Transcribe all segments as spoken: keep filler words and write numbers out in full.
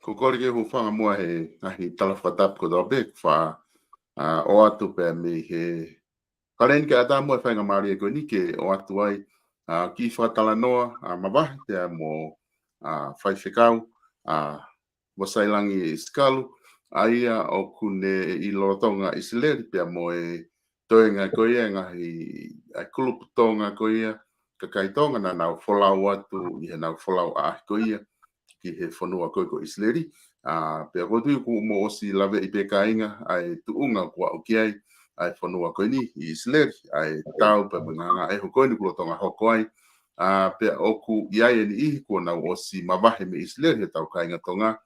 Ko e kole ke u hūfanga muʻa he ngaahi tala fakatapu kotoa pē, fa, ʻa, ʻoatu pē mei he kaleni ke ʻatā muʻa e faingamālie ko eni ke ʻoatu ai, ʻa, kiʻi fakatalanoa, ʻa, mavahe pea mo, ʻa, faifekau, ʻa, Vasailangi Sikalu, ʻa ia ʻoku ne ʻi lolotonga ʻIsileli pea mo e toenga ko ia, ngaahi, ʻa e kulupu Tonga ko ia, kakai Tonga naʻa nau folau atu ʻi heʻenau folau ʻaʻahi ko ia ki he fonua ko ē ko ʻIsileli. ʻA, pea ʻoku ou tui kuo mou ʻosi laveʻi pē kāinga ʻa e tuʻunga kuo aʻu ki ai ʻa e fonua ko eni ʻi ʻIsileli, ʻa e tau pea mo e ngaahi ngāue ko eni kuo lolotonga hoko ai. ʻA, pea ʻoku ʻi ai e niʻihi kuo nau ʻosi mavahe mei ʻIsileli heʻetau kāinga Tonga.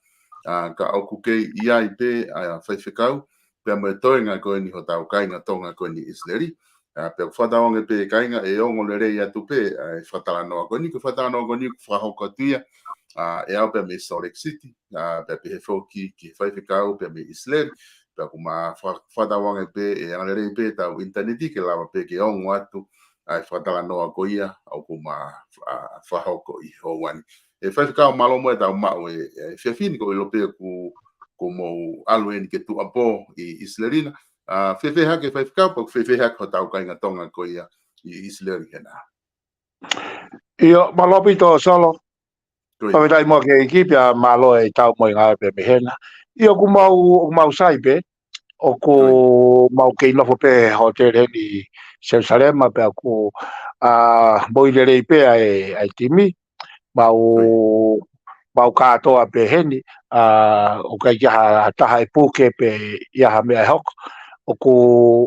ʻA, ka ʻoku kei ʻi ai pē ʻa e faifekau pea mo e toenga ko eni hotau kāinga Tonga ko eni ʻIsileli. ʻA, pea ʻoku fakatauange pē kāinga ʻe ongo lelei atu pē ʻa e fakatalanoa ko eni, ko e fakatalanoa ko eni ʻoku fakahoko atu ia, ʻa, ʻe au pea mei Salt Lake City, ʻa, pea pehē foki ki he faifekau pea mei ʻIsileli, pea ʻoku ma fa-, fakatauange pē ʻe anga lelei pē ʻetau ʻinitaneti ke lava pē ke ongo atu ʻa e fakatalanoa ko ia ʻoku ma, ʻa, fakahoko ʻi he houa ni. ʻE faifekau, mālō muʻa ʻetau maʻu e, e efiafi ni, ko e ʻilo pē kuo, kuo mou ʻalu eni ke tuʻuapō ʻi ʻIsileli na. ʻA, fēfē hake faifekau, pea ʻoku fēfē hake hotau kāinga Tonga ko ia ʻi ʻIsileli hena? ʻIo, mālō ʻaupito Solo. Ko ia. Fakafetaʻi muʻa ki he ʻEiki pea mālō e tau mo e ngāue pē mei hena. ʻIo, ʻoku mau, ʻoku mau sai pē, ʻoku Ko ia. mau kei nofo pē he hōtele heni ʻi Selusalema pea ʻoku, ʻa, moʻui lelei pē ʻa e, ʻa e timi. Mau, Ko ia. mau kātoa pē heni, ʻa, ʻoku ʻikai ke ʻi ai ha taha ʻe puke pe ʻi ai ha meʻa ʻe hoko. ʻOku,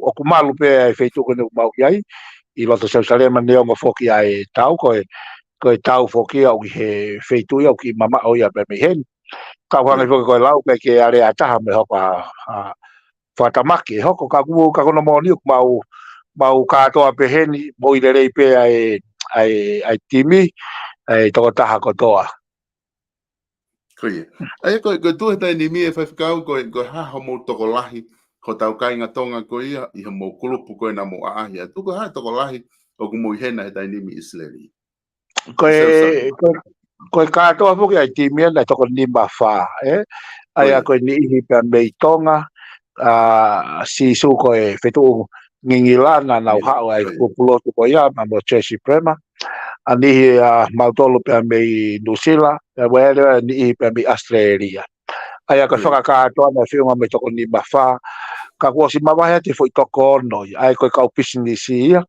ʻoku malu pē ʻa e feituʻu ko eni ʻoku mau ʻi ai, ʻi loto Selusalema neongo foki ʻa e tau, ko e, ko e tau foki ia ʻoku ʻi he feituʻu ia ʻoku kiʻi mamaʻo ia pē mei heni. Ka ʻoku hangē Ko ia. foki ko e lau, ʻikai ke ʻi ai ha taha meʻa ʻe hoko, ʻa, ʻa, fakatamaki ʻe hoko, ka ʻoku, ka ko hono moʻoni ʻoku mau, mau kātoa pē heni, moʻui lelei pē ʻa e, ʻa e, ʻa e timi, ʻa e tokotaha kotoa. Ko ia. ʻA ia ko e, ko e tuʻu he taimi ni ʻe faifekau, ko e, ko e hā hoʻomou tokolahi, hotau kāinga Tonga ko ia, ʻi hoʻomou kulupu ko ē naʻa mou ʻaʻahi atu, ko e hā e tokolahi ʻoku mou ʻi hena he taimi ni ʻi ʻIsileli? Ko e, Selusalema. ko e, ko e kātoa foki ʻa e timi ʻa e toko nima fā, ē? ʻA ia Ko ia. ko e niʻihi pea mei Tonga, ʻa, Sīsū ko e fetuʻu ngingila naʻa nau Ngingila, haʻu ʻa e ko ia. kulupu lotu ko ia, pea mo Jesse Bremer. ʻA e niʻihi ʻa mautolu pea mei Nuʻusila, pea mo e niʻihi pea mei ʻAositelēlia. ʻA ia ko e Ko ia. fakakātoa naʻe feʻunga mo e toko nima fā. Ka kuo ʻosi mavahe atu e foʻi toko ono ia, ʻa ia ko e kau pisinisi ia.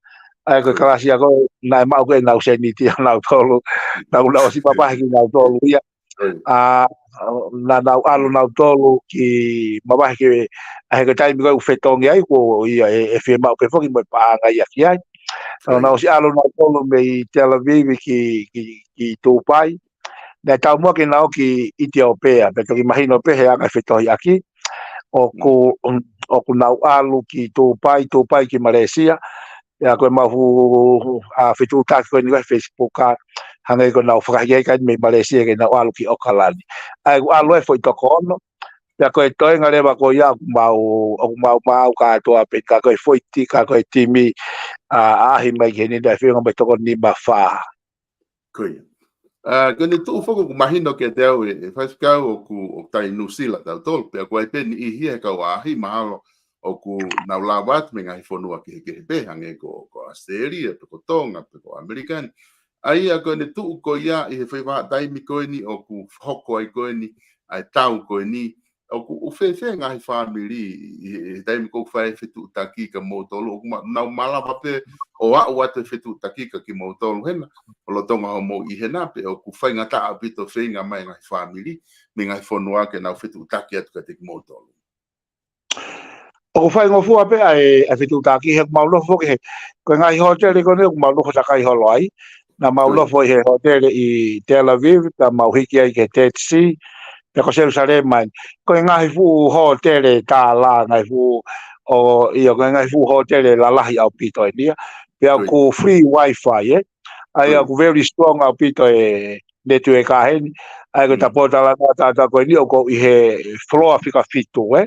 ʻA ia ko e Ko ia. kalasi ia ko ē naʻe maʻu ko ē ʻenau sēniti ʻanautolu. Naʻa nau ʻosi mavahe kinautolu ia. Ko ia. ʻA, naʻa nau ʻalu nautolu ki mavahe ki, ʻa ia ko e taimi ko ē ʻoku fetongi ai, ko ia ʻe, ʻe fiemaʻu pē foki mo e paʻanga ia ki ai. Ko Naʻa ia. nau ʻosi ʻalu nautolu mei Tel Aviv ki, ki, ki Tupai. Naʻe taumuʻa ke nau ō ki ʻItiopea, pea toki mahino pē he anga e fetohiʻaki. ʻOku, Mm. ʻoku nau ʻalu ki Tupai, Tupai ki Malaysia. Pea ko e maʻu ʻa e fetuʻutaki ko eni ko ē he Facebook ʻa, hangē ko ʻenau fakahikihiki mei Malaysia ke nau ʻalu ki ʻOkalani. ʻA ia ʻoku ʻalu e foʻi toko ono. Pea ko e toenga leva ko ia ʻoku mau, ʻoku mau maʻu kātoa pē ka ko e foʻi ti-, ka ko e timi, ʻa, ʻaʻahi mai ki heni naʻe feʻunga mo e toko nima fā. Ko ia. ʻA, ko ʻene tuʻu foki ʻoku mahino kiate au ʻe, ʻe faifekau ʻoku, ʻoku tau ʻi Nuʻusila tautolu, pea ʻoku ʻi ai pē niʻihi ia he kau ʻaʻahi mahalo ʻoku nau lava atu mei he ngaahi fonua kehekehe pē, hangē ko, ko ʻAositelēlia, pe ko Tonga, pe ko ʻAmelika ni. ʻA ia ko ʻene tuʻu ko ia ʻi he foʻi vahaʻa taimi ko eni ʻoku hoko ai ko eni ʻa e tau ko eni, ʻoku, ʻoku fēfē ngaahi fāmili ʻi, ʻi he taimi ko ē ʻoku fai e fetuʻutaki kia moutolu, ʻoku ma-, nau malava pē ʻo aʻu atu e fetuʻutaki kia kimoutolu hena, ʻo lolotonga hoʻomou ʻi hena pe ʻoku faingataʻa ʻaupito e feinga mai e ngaahi fāmili mei he ngaahi fonua ke nau fetuʻutaki atu kiate kimoutolu? ʻOku faingofua pē ʻa e, ʻa e fetuʻutaki he ʻoku mau nofo ki he, ko e ngaahi hōtele ko eni ʻoku mau nofo takai holo ai. Naʻa mau Ko ia. nofo ʻi he hōtele ʻi Tel Aviv, pea mau hiki ai ki he Dead Sea, pea ko Selusalema eni. Ko e ngaahi fuʻu hōtele tālā, ngaahi fuʻu, ʻo, ʻio, ko e ngaahi fuʻu hōtele lalahi ʻaupito eni ia. Pea Ko ia. ʻoku free wifi, ē? ʻA ia Ko ia. ʻoku very strong ʻaupito e netiueka heni. ʻA ia ko e Mm. tapou talanoa tātā ko eni ʻoku ou ʻi he floor fika fitu, ē?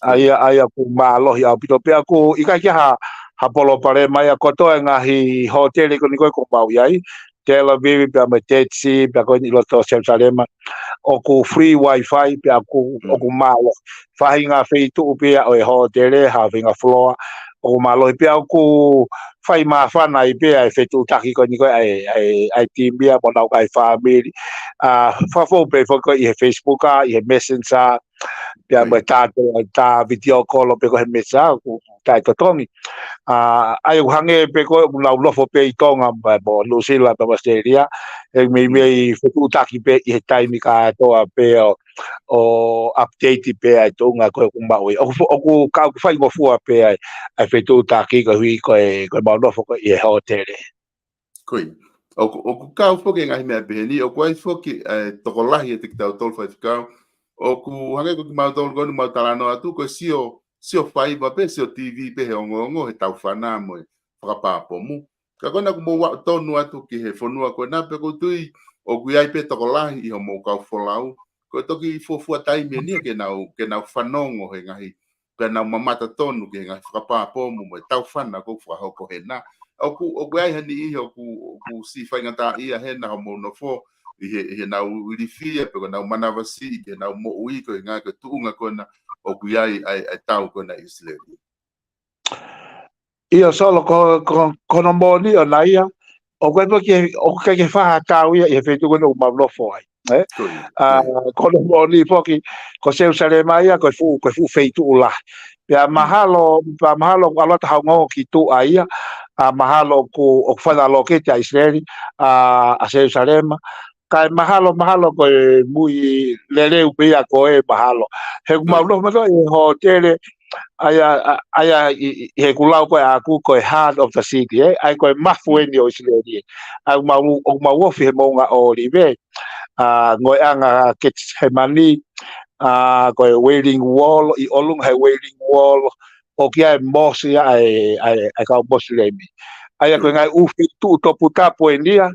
ʻA ia, ʻa ia ʻoku mālohi ʻaupito pea ʻoku ʻikai ke ʻi ai ha, ha palopalema ia kotoa e ngaahi hōtele ko eni ko ē ʻoku mau ʻi ai. Tel Aviv, pea mo e Dead Sea, pea ko eni ʻi loto Selusalema. ʻOku free wifi, pea ʻoku, ʻoku mālohi. Faʻahinga feituʻu pē ia ʻo e hōtele, ha faʻahinga floor. ʻOku mālohi pea ʻoku fai māfana ai pē ʻa e fetuʻutaki ko eni ko ē ʻa e, ʻa e, ʻa e timi ia mo ʻenau ngaahi fāmili. ʻA, fakafou pē foki ko ē ʻi he Facebook ʻa, ʻi he Messenger, pea mo e tā, tā video call pē ko ē he Messenger, ʻoku taʻetotongi. ʻA, ʻa ia ʻoku hangē pē ko ē ʻoku nau nofo pē ʻi Tonga, mo, mo Nuʻusila, pea mo ʻAositelēlia, ʻe meimei fetuʻutaki pē ʻi he taimi kātoa pē ʻo, ʻo update pē ʻa e tuʻunga ko ē ʻoku maʻu ai. ʻOku, ʻoku, ka ʻoku faingofua pē ʻa e, ʻa e fetuʻutaki koeʻuhi ko e, ko ʻemau nofo ko ē ʻi he hōtele. Ko ia. ʻOku, ʻoku kau foki e ngaahi meʻa pehē ni, ʻoku ʻi ai foki, ʻa e tokolahi ʻiate kitautolu faifekau, ʻoku hangē ko kimautolu ko eni ʻoku mau talanoa atu, ko e sio, sio faiva pē, sio TV pē he ongoongo, he taufana mo e fakapāpomu. Ka ko ena ʻoku mou aʻu tonu atu ki he fonua ko ena pea ʻoku ou tui ʻoku ʻi ai pē tokolahi ʻi hoʻomou kau folau. Ko e toki fuofua taimi eni ia ke nau, ke nau fanongo he ngaahi, ke nau mamata tonu ki he ngaahi fakapāpomu mo e taufana ʻoku fakahoko hena. ʻOku, ʻoku ʻi ai ha niʻihi ʻoku, ʻoku siʻi faingataʻaʻia hena hoʻomou nofo ʻi he, ʻi heʻenau ilifia, pe ko ʻenau manavasiʻi ki heʻenau moʻui ko e ngaahi ko e tuʻunga ko ena ʻoku ʻi ai ʻa e, ʻa e tau ko ena ʻi ʻIsileli. ʻIo Solo, ko, ko, ko hono moʻoni ʻona ia, ʻoku ʻi ai pē ke, ʻoku ʻikai ke fai ha tau ia ʻi he feituʻu ko ena ʻoku mau nofo ai. ʻE? Ko ia, ʻA, ko ia. Ko hono moʻoni foki, ko Selusalema ia, ko e fuʻu, ko e fuʻu feituʻu lahi. Pea Mm. mahalo, pea mahalo ʻoku ʻalu atu ha ongoongo ki tuʻa ia, ʻa, mahalo ʻoku, ʻoku fai ʻa e lōketi ʻa ʻIsileli, ʻa, ʻa Selusalema. Kae mahalo, mahalo ko e mui leleu pē ia ko ē mahalo. He ʻoku mau Mm. nofo mautolu ʻi he hōtele, ʻa ia, ʻa, ʻa ia ʻi, ʻi, ʻi he kulau ko ē ʻaʻaku ko e heart of the city, ē? ʻA ia ko e mafu Mm. eni ʻo ʻIsileli, ē? ʻA ia ʻoku mau, ʻoku mau ofi he Moʻunga ʻŌlive, ʻa, ngoueʻanga Ketisemani, ʻa, ko e Wailing Wall, ʻi ʻolunga he Wailing Wall, ʻoku ʻi ai e mosque ia ʻa e, ʻa e, ʻa e kau Mosilemi. ʻA ia ko e Mm. ngaahi ʻū feituʻu toputapu eni ia,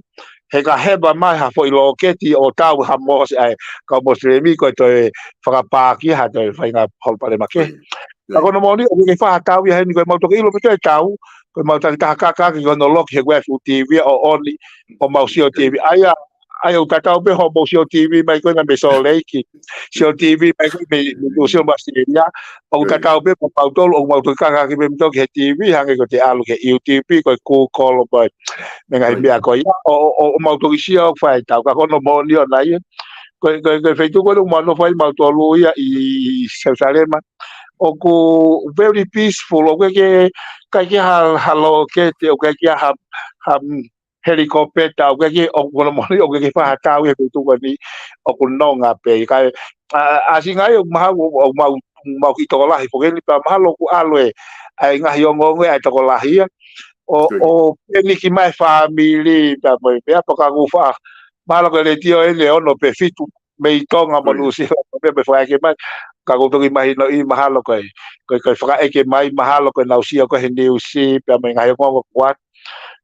he ka hema mai ha foʻi lōketi ʻo tau ha mosque ʻa e kau Mosilemi ko e toe fakapākia ha toe faʻahinga holo palema kehe. Mm. Ka ko hono moʻoni ʻoku ʻikai ke fai ha tau ia heni, ko ʻemau toki ʻilo pē toe tau, ko ʻemau takitaha kaka ki hono loki he ʻoku ʻi ai e fuʻu TV ʻo ʻoni, ʻo mau sio TV. ʻA ia, ʻa ia ʻoku tatau pē hoʻomou sio TV mai ko ena mei Salt Lake, sio TV mai ko ē mei, mei Nuʻusila mo ʻAositelēlia. ʻOku tatau pē mo mautolu, ʻoku mau toki kaka ki pē mautolu ki he TV, hangē ko ʻete ʻalu ki he YouTube, ko e Google, mo e, mo e ngaahi meʻa ko ia. ʻO, ʻo, ʻo, ʻo mau toki sio ʻoku fai tau, ka ko hono moʻoni ʻona ia. Ko e, ko e, ko e feituʻu ko ena ʻoku mau nofo ai mautolu ia ʻi, ʻi Selusalema. ʻOku very peaceful, ʻoku ʻikai ke, ʻikai ke ha, ha lōketi, ʻoku ʻikai ke ha, ha, mm, helikopeta, ʻoku ʻikai ke, ʻoku, ko hono moʻoni, ʻoku ʻikai ke fai ha tau ia he feituʻu ko eni, ʻoku nonga pē. Kae, ʻa, ʻa, ʻa, ʻasi ngai, ʻoku mahalo, ʻoku mau, mau kiʻi tokolahi foki eni pea mahalo ʻoku ʻalu e, ʻa e ngaahi ongoongo ʻa e tokolahi ia. ʻO, ʻo peniki mai fāmili, pea mo e, pea paka kufa. Mahalo ko e letiō eni ʻe ono pe fitu, mei Tonga mo Nuʻusila, mo e meʻa ʻoku fakaʻeke mai. Ka ʻoku ou toki mahinoʻi mahalo ko e, ko e, ko e fakaʻeke mai, mahalo ko ʻenau sio ko ē he niusi, pea mo e ngaahi ongoongo kuo ʻoatu.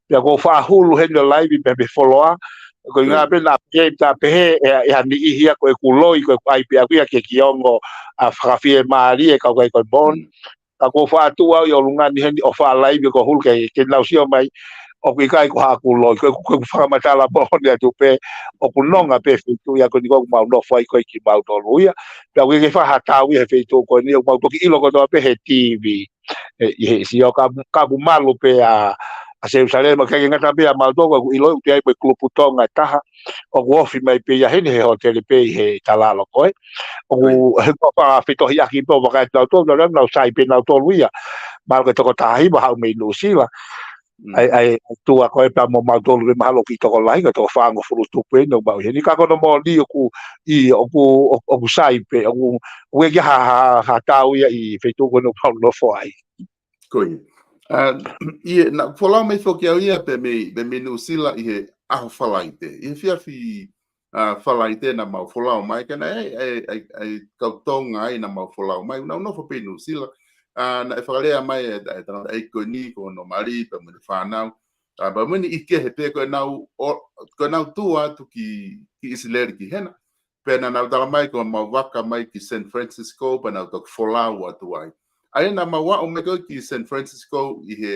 Pea ʻoku ou faʻa hulu heni ʻo laivi pē mei he foloa. Ko e ʻuhinga pē naʻa pehē, naʻa pehē ʻe, ʻe ha niʻihi ia ko ʻeku loi, ko ʻeku ʻai pē ʻaʻaku ia ke kei ongo ʻa fakafiemālie, ka ʻoku ʻikai ko e moʻoni. Ka ʻoku ou faʻa tuʻu au ʻi ʻolunga ni heni ʻo faʻa laivi ko e hulu ke, ke nau sio mai, ʻoku ʻikai ko haʻaku loi, ko ʻeku, ko ʻeku fakamatala moʻoni atu pē, ʻoku nonga pē feituʻu ia ko eni ʻoku mau nofo ai ko ē kimautolu ia. Pea ʻoku ʻikai ke fai ha tau ia he feituʻu ko eni, ʻoku mau toki ʻilo kotoa pē he TV. ʻE, ʻi he sio ka, ka ʻoku malu pē ʻa, ʻa Selusalema, ʻikai ke ngata pē ʻia mautolu, ʻoku ʻiloʻi ʻoku ʻi ai mo e kulupu Tonga ʻe taha, ʻoku ofi mai pē ia heni he hōtele pē ʻi he talalo ko ē. ʻOku, he ʻoku fakafetohiʻaki pē ʻo vakai atu nautolu, nautolu, nau sai pē nautolu ia. Mahalo ko e toko taha hiva haʻu mei Nuʻusila. ʻA e, ʻa e, ʻa e tuʻa ko ē pea mo mautolu pē mahalo kiʻi tokolahi, ko e toko fāngofulu tupu eni ʻoku mau ʻi heni. Ka ko hono moʻoni ʻoku, ʻi, ʻoku, ʻoku, ʻoku sai pē, ʻoku, ʻoku ʻikai ha, ha, ha tau ia ʻi he feituʻu ko ena ʻoku mau nofo ai. Ko ia. ʻA, ʻi he, naʻa ku folau mai foki au ia pē mei, pē mei Nuʻusila ʻi he ʻaho Falaite. ʻI he efiafi, ʻa, Falaite naʻa mau folau mai, ka naʻe ʻi ai, ʻi ai, ʻi ai, ʻi ai kau Tonga ai naʻa mau folau mai, naʻa ku nofo pē ʻi Nuʻusila. ʻA, naʻe fakalea mai e, e tangataʻeiki ko eni, ko hono mali, pea mo ʻene fānau. ʻA, pea mo ʻene ʻi kehe pē ko ʻenau, ʻo, ko ʻenau tuʻu atu ki, ki ʻIsileli ki hena. Pea naʻa nau tala mai ko ʻemau vaka mai ki San Francisco, pea nau toki folau atu ai. ʻA ia naʻa mau aʻu mai ko ē ki San Francisco ʻi he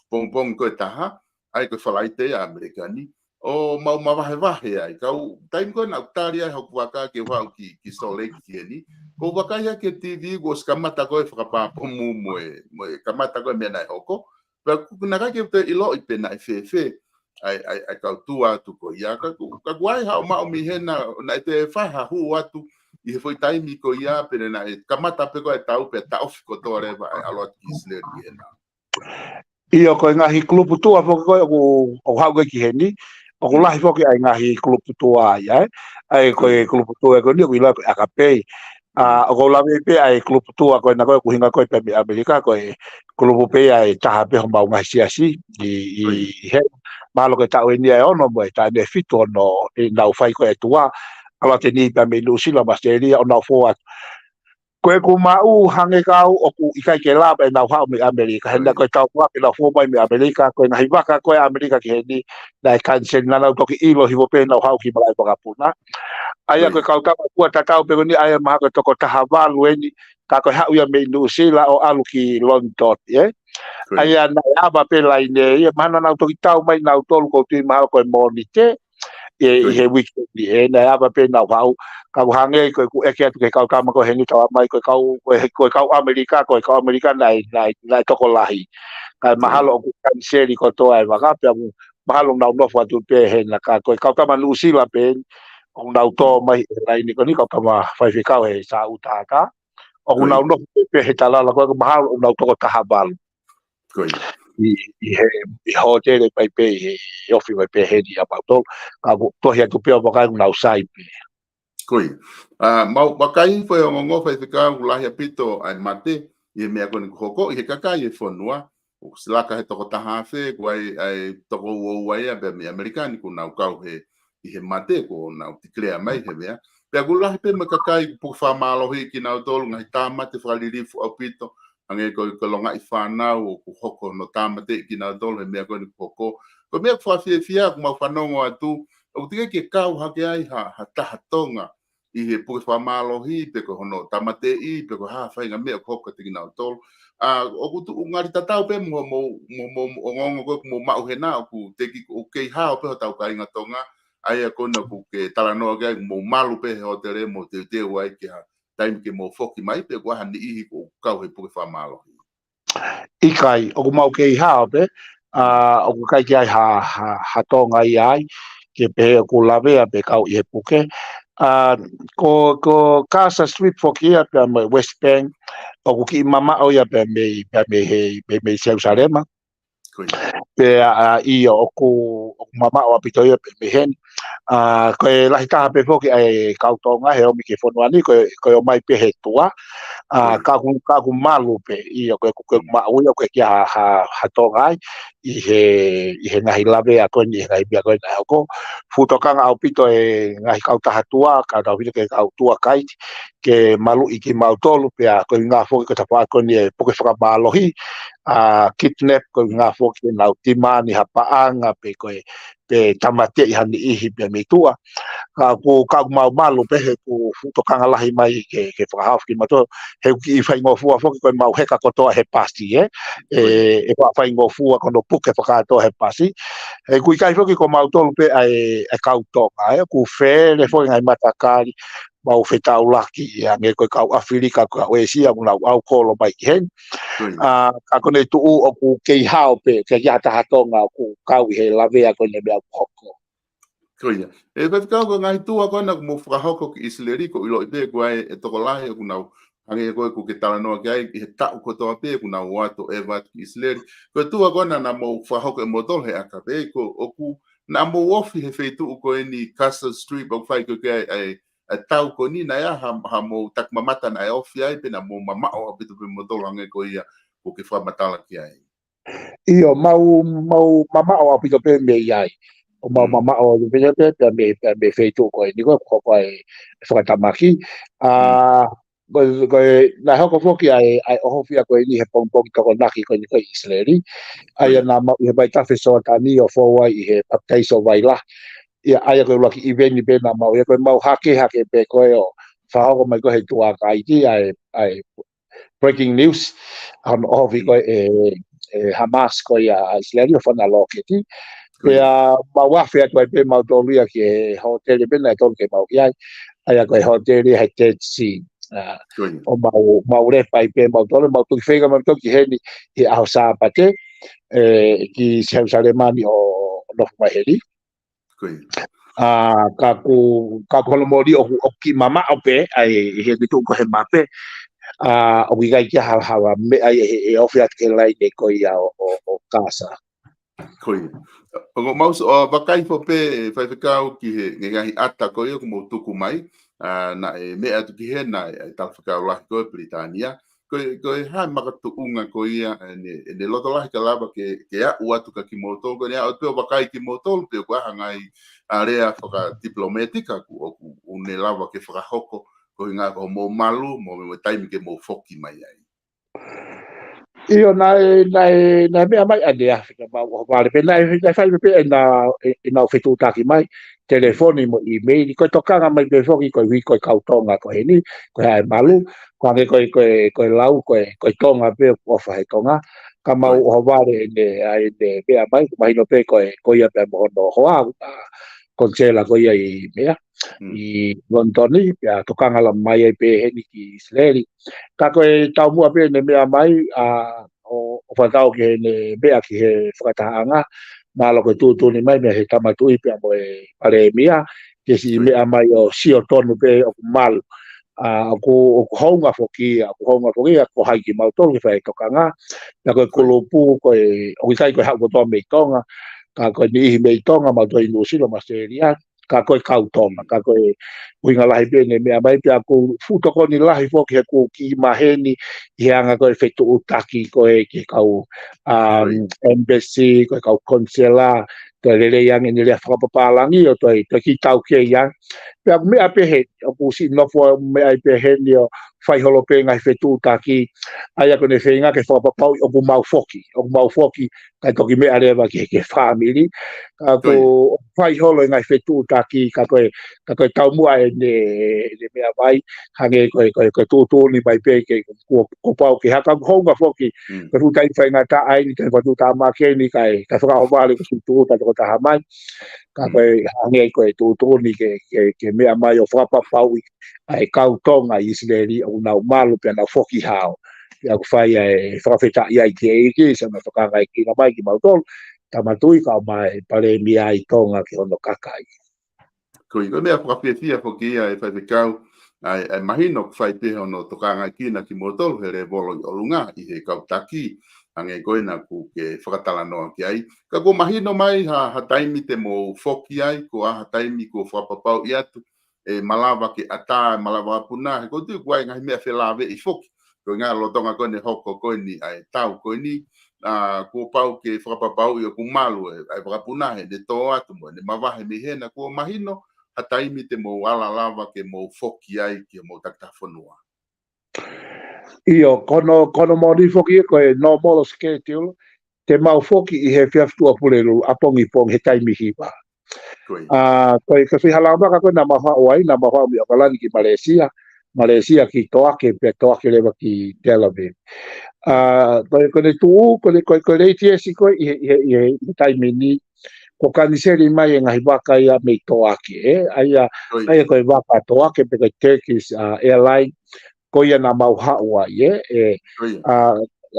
pongipongi ko ē ʻe taha, ʻa ia ko e Falaite ʻa ʻAmelika ni. ʻo mau mavahevahe ai. Ka ʻoku taimi ko ē naʻa ku tali ai hoku vaka ke u haʻu ki, ki Salt Lake ki heni, ko e vaka ia ki he T V kuo ʻosi kamata ko ē fakapāpō mo e, mo e kamata ko ē meʻa naʻe hoko. Pea ʻoku ʻikai ke u toe ʻiloʻi pe naʻe fēfē ʻa e, ʻa e, ʻa e kau tua atu ko ia. Ka ʻoku, ka ʻoku ʻi ai haʻo maʻu mei hena, naʻe toe fai ha hū atu ʻi he foʻi taimi ko ia, pe naʻe kamata pē ko ē tau pē taʻofi kotoa leva ʻa e ʻalu atu ki ʻIsileli ki hena. ʻIo, ko e ngaahi kulupu tua foki ko ē ʻoku, ʻoku haʻu ko ē ki heni, ʻoku lahi foki ʻa e ngaahi kulupu tua ia, ē? ʻA e ko e kulupu tua ko eni ʻoku ʻiloa ko e Agape. ʻA, ʻoku ou lave pē ʻa e kulupu tua ko ena ko ē ʻoku ʻuhinga ko ē pē mei ʻAmelika, ko e kulupu pē ia ʻe taha pē homau ngaahi siasi ʻi, ʻi, ʻi he, mahalo ko e taʻu eni ʻe ono mo e taʻu eni ʻe fitu ʻo nau fai ko ē tua, ʻalu atu eni pē mei Nuʻusila mo ʻAositelēlia ʻo nau fou atu. Ko ʻeku maʻu hangē ka au ʻoku ʻikai ke lava ʻenau haʻu mei ʻAmelika. Hena ko e taumuʻa ke nau fou mai mei ʻAmelika, ko e ngaahi vaka ko ē ʻa ʻAmelika ki heni, naʻe kaniseli, naʻa nau toki ʻilo hifo pē ʻenau haʻu ki malaʻe vakapuna. ʻA ia ko e kau tama tua tatau pē ko eni, ʻa ia mahalo ko e toko taha valu eni, ka ko e haʻu ia mei Nuʻusila ʻo ʻalu ki Lonitoni, ē? ʻA ia naʻe ava pē laine, ia mahalo naʻa nau toki tau mai nautolu ʻoku ou tui mahalo ko e Mōnite, ʻi, ʻi he uike ni, ē, naʻe ava pē ʻenau haʻu, ka ʻoku hangē ko ʻeku ʻeke atu ki he kau tama ko ē heni, talamai ko e kau, ko e, ko e kau ʻAmelika, ko e kau ʻAmelika naʻe, naʻe, naʻe tokolahi. Kae mahalo ʻoku kaniseli kotoa e vaka, pea ʻoku mahalo nau nofo atu pē hena, ka ko e kau tama Nuʻusila pē eni, ʻoku nau tō mai he laine ko eni, kau tama faifekau he Sāʻūtātā. ʻOku nau nofo pē, pē he talala ko ē, mahalo ʻoku nau toko taha valu. ʻI, ʻi he, ʻi he hōtele mai pē, ʻi he ofi mai pē heni ʻa mautolu. Ka ʻoku tohi atu pē ʻo vakai ʻoku nau sai pē. Ko ia. ʻA, mau vakai foʻi ongoongo faifekau, ʻoku lahi ʻaupito ʻa e mate ʻi he meʻa ko eni kuo hoko ʻi he kakai e fonua. ʻOku ʻosi laka he toko taha afe, ʻoku ʻi ai ʻa e toko ua ua ia pē mei ʻAmelika ni kuo nau kau he, ʻi he mate kuo nau tikilea mai he meʻa. Pea ʻoku lahi pē mo e kakai ʻoku puke fakamālohi kinautolu, ngaahi tāmate fakalilifu ʻaupito, hangē ko e, ko e longaʻi fānau ʻoku hoko hono tāmateʻi kinautolu he meʻa ko eni kuo hoko. Ko e meʻa ʻoku fakafiefia ʻoku mau fanongo atu, ʻoku teʻeki ke kau hake ai ha, ha taha Tonga ʻi he puke fakamālohi, pe ko hono tāmateʻi, pe ko e hā ha faʻahinga meʻa ʻoku hoko kiate kinautolu. ʻA, ʻoku tuʻu ngali tatau pē mo, mo, mo, mo, mo ongoongo ko ē ʻoku mou maʻu hena, ʻoku teʻeki, ʻoku kei hao pē hotau kāinga Tonga, ʻa ia ko ena ʻoku ke talanoa ki ai, mou malu pē he hōtele, mou teuteu ai ki ha taimi ke mou foki mai, pe ko ha niʻihi ʻoku kau he puke fakamālohi. ʻIkai, ʻoku mau kei hao pē, ʻa, ʻoku ʻikai ke ʻi ai ha, ha, ha Tonga ia ai, ke pehē ʻoku lavea pe kau ʻi he puke. ʻA, ko, ko Gaza Strip foki ia pea mo e West Bank, ʻoku kiʻi mamaʻo ia pea mei, pea mei he, mei, mei Selusalema. Pea, ʻa, ʻio, ʻoku, ʻoku mamaʻo ʻaupito ia pē mei heni. ʻA, ko e lahi taha pē foki ʻa e kau Tonga he ʻomi ki he fonua ni, ko e, ko e ʻomai pē he tua. ʻA, ka ʻoku, ka ʻoku malu pē, ʻio, ko e, ko e maʻu ia, ʻoku ʻikai ke ʻi ai ha, ha, ha Tonga ai, ʻi he, ʻi he ngaahi lavea ko eni, ʻi he ngaahi meʻa ko eni naʻe hoko. Fuʻu tokanga ʻaupito e ngaahi kautaha tua, ka tau hili ke kau tua kaiti, ke maluʻi kimautolu, pea ko e ʻuhinga foki ko e tafaʻaki ko eni e puke fakamālohi, ʻa, kidnap, ko e ʻuhinga foki ke nau timani ha paʻanga pe ko e, pe tāmateʻi ha niʻihi pea mei tuʻa. Ka ʻoku, ka ʻoku mau malu pē he ʻoku fuʻu tokanga lahi mai ke, ke fakahaofi kimautolu. He ʻoku kiʻi faingofua foki ko e mau heka kotoa he pasi, ē? ʻE, ʻe faʻa faingofua ko hono puke fakakātoa he pasi. He ʻoku ʻikai foki ko mautolu pē ʻa e, ʻa e kau Tonga, ē? ʻOku fele foki ngaahi matakali, mau fetaulaki, ʻa, hangē ko e kau ʻAfilika, kau ʻĒsia, ʻoku nau ʻalu kolo mai ki heni. ʻA, ka ko ʻene tuʻu ʻoku kei hao pē, ʻikai ke ʻi ai ha taha Tonga ʻoku kau ʻi he lavea ko eni meʻa ʻoku hoko. Ko ia. ʻE faifekau, ko e ngaahi tua ko ena ʻoku mou fakahoko ki ʻIsileli, ʻoku ou ʻiloʻi pē ʻoku ʻi ai e tokolahi ʻoku nau, hangē ko ē ʻoku ke talanoa ki ai, ʻi he taʻu kotoa pē ʻoku nau ō atu ʻeva atu ki ʻIsileli. Ko e tua ko ena naʻa mou fakahoko ʻe moutolu he Agape, ko ʻoku naʻa mou ofi he feituʻu ko eni Gaza Strip ʻoku fai ko ē ki ai ʻa e, ʻa e tau ko eni, naʻe ʻi ai ha, ha mou takimamata naʻe ofi ai, pe naʻa mou mamaʻo ʻaupito pē moutolu hangē ko ia ʻoku ke fakamatala ki ai? ʻIo, mau, mau mamaʻo ʻaupito pē mei ai. ʻOku mau mamaʻo ʻaupito pē, pē, pē mei, pē mei he feituʻu ko eni ko ē, ko, ko e fakatamaki. ʻA, ko, ko e, naʻe hoko foki ʻa e, ʻa e ʻohofi ko eni he pongipongi Tokonaki ko eni ko ē ʻi ʻIsileli. ʻA ia naʻa mau ʻi he vaitafe Soatani ʻo fou ai ʻi he papitaiso Vailahi. ʻIa, ʻa ia ko e ʻuluaki ʻiveni pē naʻa mau, ʻia ko e mau hake, hake pē ko ē ʻo fakahoko mai ko ē he tua kaiti ʻa e, ʻa e breaking news, ʻa hono ʻohofi ko ē ʻe, ʻe Hamas ko ia ʻa ʻIsileli ʻo fana lōketi. Pea mau afe atu ai pē mautolu ia ki he hōtele pē naʻe totonu ke mau ʻi ai. ʻA ia ko e hōtele he Dead Sea. ʻA, ʻo mau, mau lepa ai pē mautolu, mau toki feinga mau toki heni he ʻaho Sāpate, ē, ki Selusalema ni ʻo, ʻo nofo mai heni. ʻA, ka ʻoku, ka ʻoku hono moli ʻoku, ʻoku kiʻi mamaʻo pē, ʻa e, he ʻoku tuʻu ko ē he mape. ʻA, ʻoku ʻikai ke ʻi ai ha, ha meʻa ia ʻe, ʻe ofi atu ki he laine ko ia ʻo, ʻo, ʻo Kasa. Ko ia. ʻOku mau s-, ʻo vakai foki pē, ē, Faifekau, ki he, he ngaahi ʻata ko ia ʻoku mou tuku mai, ʻa, naʻe meʻa atu ki hena, ʻa e talafekau lahi ko ē Pilitānia. Ko e, ko e hā e makatuʻunga ko ia, ʻene, ʻene loto lahi ka lava ke, ke aʻu atu kia kimoutolu, ko ʻene aʻu atu pē ʻo vakai kimoutolu, pe ko e hā e ngaahi, ʻa, lea fakatipilometika ʻoku, ʻoku, ʻoku ne lava ke fakahoko, ko e ʻuhinga ko hoʻomou malu, mo, mo e taimi ke mou foki mai ai. ʻIo, naʻe, naʻe, naʻe meʻa mai ʻaneafi naʻa mau ʻohovale pē, naʻe, naʻe fai pē ʻena, ʻe, ʻenau fetuʻutaki mai, telefoni mo ʻīmeili, ko e tokanga mai pē foki, ko e ui, ko e kau Tonga ko eni, ko e hā e malu, ko e hangē ko e, ko e, ko e lau, ko e, ko e Tonga pē ʻoku ʻofa he Tonga, ka mau ʻohovale ʻene, ʻa ʻene meʻa mai, mahino pē ko e, ko ia pē mo hono hoa, ʻa, konisela ko ia ʻi meʻa, ʻi Lonitoni, pea tokanga leva mai ai pē heni ki ʻIsileli. Ka ko e taumuʻa pē ʻene meʻa mai, ʻa, ʻo, ʻo fakatau ki heʻene meʻa ki he fakatahaʻanga, mahalo ko e tuʻutuʻuni mai mei he Tama Tuʻi pea mo e Palēmia, ke siʻi meʻa mai ʻo sio tonu pē ʻoku malu. ʻA, ʻoku, ʻoku hounga foki, ʻa, ʻoku hounga foki, ʻa, ko hai kimautolu ke fai tokanga, pea ko e kulupu, ko e, ʻoku ʻikai ko e haʻu kotoa mei Tonga, ka ko e niʻihi mei Tonga, mautolu ʻi Nuʻusila mo ʻAositelēlia, ka ko e kau Tonga, ka ko e ʻuhinga lahi pē ʻene meʻa mai pea ʻoku fuʻu tokoni lahi foki he ʻoku kiʻi maheni ʻi he anga ko e fetuʻutaki ko ē ki he kau, um, embassy, ko e kau konisela, toe lelei ange ʻene lea fakapapālangi ʻo toe, toe kiʻi taukei ange. Pea ʻoku meʻa pē heni, ʻoku siʻi nofo meʻa ai pē heni ʻo fai holo pē ngaahi fetuʻutaki, ʻa ia ko ʻene feinga ke fakapapauʻi ʻoku mau foki, ʻoku mau foki, kae toki meʻa leva ki he, ki he fāmili. Ka ko e fai holo e ngaahi fetuʻutaki, ka ko e, ka ko e taumuʻa ʻene, ʻene meʻa mai, hangē ko e, ko e, ko e tuʻutuʻuni mai pē ke kuo, kuo pau ke hā ka ʻoku hounga foki, ko e fuʻu taimi faingataʻa eni, taimi fakatuʻutāmaki eni, kae, kae fakaʻohovale ko e tuʻutuʻuni tokotaha mai. Ka ko e hangē ko e tuʻutuʻuni ke, ke, ke meʻa mai ʻo fakapapauʻi ʻa e kau Tonga ʻi ʻIsileli ʻoku nau malu pea nau foki hao. Pea ʻoku fai ʻa e fakafetaʻi ai ki he ʻEiki, siʻono fakaangaʻekina mai kimautolu, Tama Tuʻi kae ʻumaʻā e Palēmia ʻi Tonga ki hono kakai. Ko e, ko e meʻa fakafiefia foki ia ʻe Faifekau, ʻa e, ʻa e mahino ʻoku fai pē hono tokangaʻekina kimoutolu he lēvolo ʻi ʻolunga ʻi he kau taki, hangē ko ena ʻoku ke fakatalanoa ki ai. Ka kuo mahino mai ha, ha taimi te mou foki ai, ko e hā ha taimi kuo fakapapauʻi atu, ʻe malava ke ʻatā, ʻe malava ʻa e punake, ko e tuʻu ʻoku ʻi ai e ngaahi meʻa felāveʻi foki. Ko e ʻuhinga lolotonga ko eni hoko ko eni ʻa e tau ko eni, ʻa, kuo pau ke fakapapauʻi ʻoku malu e, ʻa e vakapuna heʻene tō atu mo ʻene mavahe mei hena, kuo mahino ha taimi te mou ala lava ke mou foki ai ki homou takitaha fonua. ʻIo, ko hono, ko hono moʻoni foki ko e normal schedule, te mau foki ʻi he efiafi Tuʻapulelulu, ʻapongipongi he taimi hiva. Ko ia. ʻA, ko e, ko e fehālaumaka ko ē naʻa mau haʻu ai, naʻa mau haʻu mei ʻAokalani ki Malaysia, Malaysia ki Toake, pea Toake leva ki Tel Aviv. ʻA, ko e, ko ʻene tuʻu, ko ʻene, ko e, ko e latest ko ē ʻi he, ʻi he, ʻi he, ʻi he taimi ni, kuo kaniseli mai e ngaahi vaka ia mei Toake, ē? ʻA ia, ko ia. ʻA ia ko e vaka Toake, pe ko e Turkish, ʻa, Airline, ko ia naʻa mau haʻu ai, ē? Ē, ko ia. ʻA,